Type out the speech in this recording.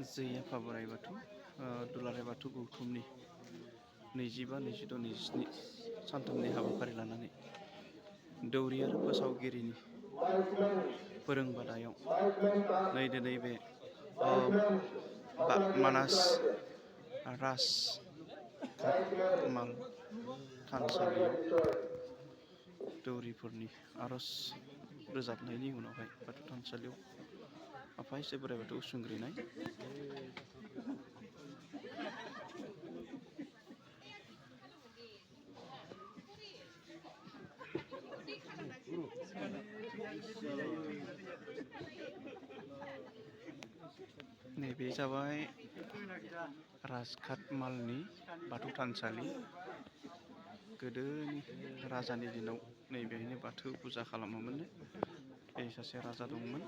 जै आफा बोराइ बाथौ दुलाराय बाथौ गौथुमनि 25, 22, 27 सानथामनि हाबाफारि लानानै दौरि आरो फोसावगिरिनि फोरोंबादायाव दिनै बे मानास राजखान्थिमाल थानसालियाव दौरिफोरनि आर'ज रोजाबनायनि उनावहाय बाथौ थानसालियाव आफा इसोर बोराइ बाथौ उसुंग्रिनाय नैबे जाबाय राजखान्थिमालनि बाथौ थानसालि। गोदोनि राजानि दिनाव नैबेहायनो बाथौ फुजा खालामोमोननो। सासे राजा दंमोन।